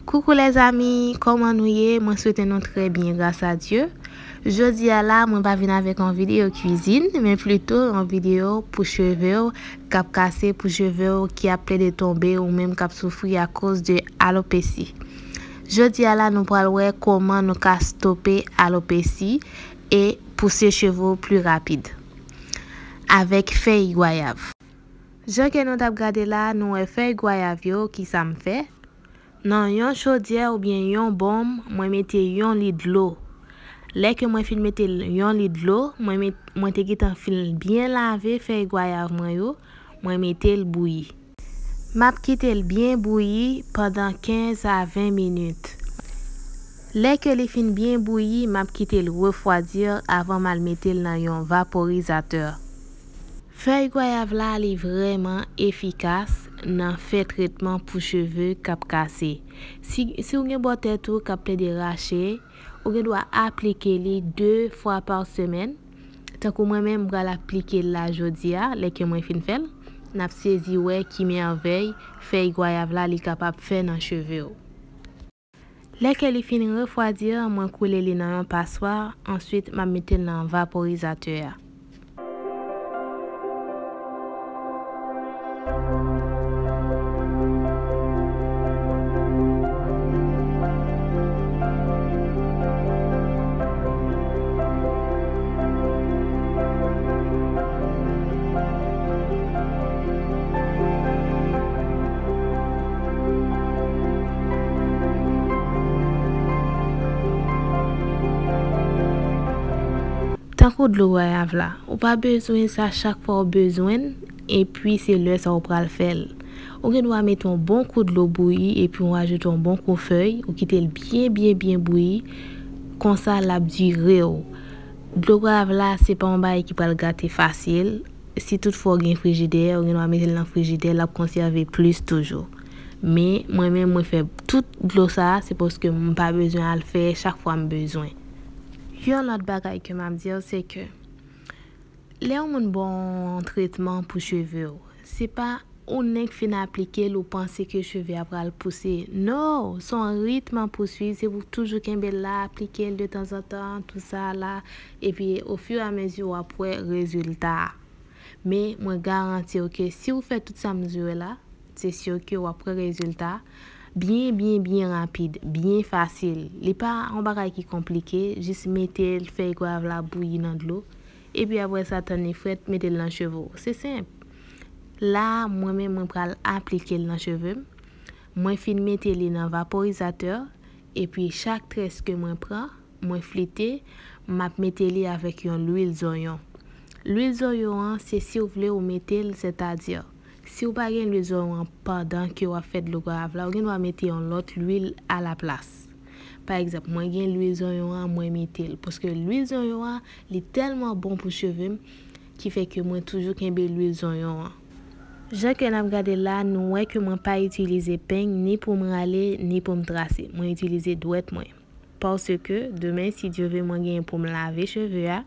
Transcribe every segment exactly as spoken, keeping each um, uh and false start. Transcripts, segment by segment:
Koukou lèzami, kòman nou ye? Mwen swete nou trè byen, gras a Dye. Jodi a la, mwen pa vin avèk yon videyo kwizin, men plito yon videyo pou cheve w k ap kase, pou cheve w ki ap plede tonbe ou menm k ap soufri akoz de alopesi. Jodi a la, nou pral wè kòman nou ka stope alopesi e pouse cheve w pli rapid avèk fèy gwayav. Jan ke nou t ap gade la, nou wè fèy gwayav yo, kisa m fè. Nan yon chodyè oubyen yon bonm, mwen mete yon lit dlo. Lè ke mwen fin mete l yon lit dlo, mwen met, mwen te gentan fin byen lave fèy gwayav mwen yo, mwen mete l bouyi. M ap kite l byen bouyi pandan kenz a ven minit. Lè ke li fin byen bouyi, m ap kite l refwadi avan m al mete l nan yon vaporizatè. Fèy gwayav la, li vrèman efikas nan fè tretman pou cheve k ap kase. Si, si w gen bò tèt ou k ap plede rache, ou gen dwa aplike li de fwa pa semèn. Tankou mwen menm, m pral aplike l la jodi a, lè ke mwen fin fè l. N ap sezi wè ki mèvèy fèy gwayav la li kapab fè nan cheve w. Lè ke li fin refwadi, mwen koule li nan yon paswa, answit m ap mete l nan vaporizatè a. Tankou dlo gwayav la, ou pa bezwen sa chak fwa w bezwen l, epi se lè sa w pral fè l. Ou gen dwa mete yon bon kou dlo bouyi, epi w ajoute yon bon kou fèy, ou kite l byen, byen, byen bouyi, konsa l ap dire w. Dlo gwayav la, se pa yon bagay ki pral gate fasil. Si toutfwa w gen frijidè, ou gen dwa mete l nan frijidè, l ap konsève plis toujou. Men, mwen menm, mwen fè tout dlo sa a, se paske m pa bezwen al fè chak fwa m bezwen. Yon lòt bagay ke m ap di w, se ke lè yon moun ba w yon tretman pou cheve w, se pa ou nèk fin aplike l, ou panse ke cheve a pral pouse. No! Se yon ritm pou swiv, se pou toujou kenbe l la, aplike l de tanzantan, tou sa la, epi ofiramezi w ap wè rezilta a. Men, mwen garanti w ke si w fè tout sa m di w la, se si ke w ap wè rezilta byen, byen, byen rapid, byen fasil. Li pa yon bagay ki konplike, jis mete l, fèy gwayav la bouyi nan dlo, epi apre sa, tann li frèt, mete l nan cheve w. Se senp. La, mwen menm, mwen pral aplike l nan cheve m. Mwen fin mete li nan vaporizatè, epi chak très ke mwen pran, mwen flite, m ap mete li avèk yon lwil zonyon. Lwil zonyon an, se si w vle ou mete l, sètadi, si w pa gen lwil zonyon an pandan ke w ap fè dlo gwayav la, ou gen dwa mete yon lòt lwil alaplas. Pa egzanp, mwen gen lwil zonyon an, mwen mete l. Paske lwil zonyon an, li tèlman bon pou cheve m, ki fè ke mwen toujou kenbe lwil zonyon an. Jan ke n ap gade la, nou wè ke mwen pa itilize peny ni pou m rale, ni pou m trase. Mwen itilize dwèt mwen. Paske demen, si Dye vle, mwen genyen pou m lave cheve a,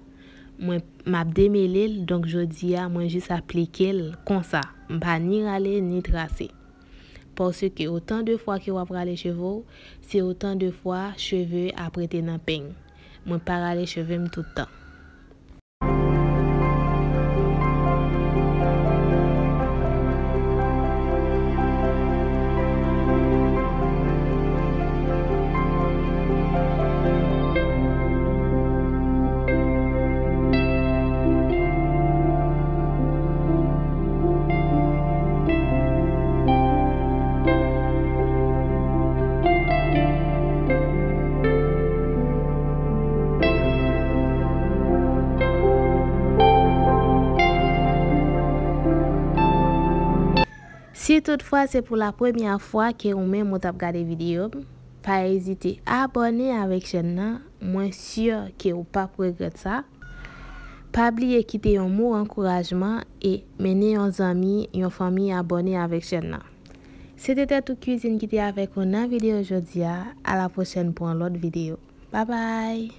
mwen, m ap demele l, donk jodi a, mwen jis aplike l konsa. M pa ni rale, ni trase. Paske otan de fwa ke w ap rale cheve w, se otan de fwa cheve ap rete nan peny. Mwen pa rale cheve m tout tan. Si toutfwa se pou la premyè fwa ke ou menm ou t ap gade videyo m, pa ezite abòne avèk chèn nan, mwen si ke ou p ap regrèt sa. Pa bliye kite yon mo ankourajman e mennen yon zanmi, yon fanmi abòne avèk chèn nan. Se te Tèt ou Kwizin ki te avèk ou nan videyo jodi a. A la pwochèn pou yon lòt videyo. Babay!